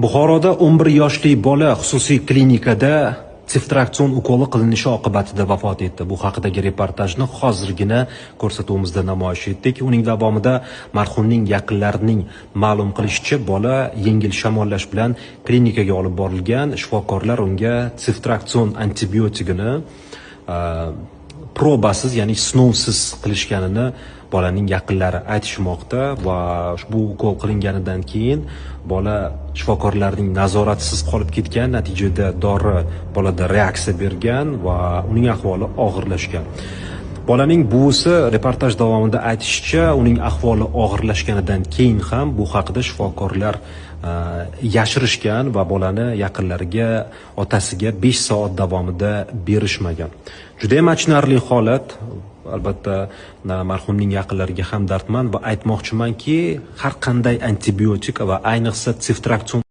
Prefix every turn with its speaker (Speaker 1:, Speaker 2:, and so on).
Speaker 1: Buxoroda 11 yoshli bola xususiy klinikada seftriakson ukoli qilinishi oqibatida vafot etdi. Bu haqidagi reportajni hozirgina ko'rsatuvimizda namoyish etdik. Uning davomida marhumning yaqinlarining ma'lum qilishicha, bola yengil shamollash bilan klinikaga olib borilgan. Shifokorlar unga seftriakson antibiotigini probasiz, ya'ni sinovsiz qilishganini bolaning yaqinlari aytishmoqda va ushbu ukol qilinganidan keyin bola shifokorlarning nazoratisiz qolib ketgan, natijada dori bolada reaksiya bergan va uning ahvoli og'irlashgan. Bolaning buvisi reportaj davomida aytishicha, uning ahvoli og'irlashganidan keyin ham bu haqida shifokorlar yashirishgan va bolani yaqinlariga, otasiga 5 soat davomida berishmagan. Juda ham achinarli holat. Albatta, marhumning yaqinlariga hamdardman va aytmoqchimanki, har qanday antibiotik va ayniqsa seftriakson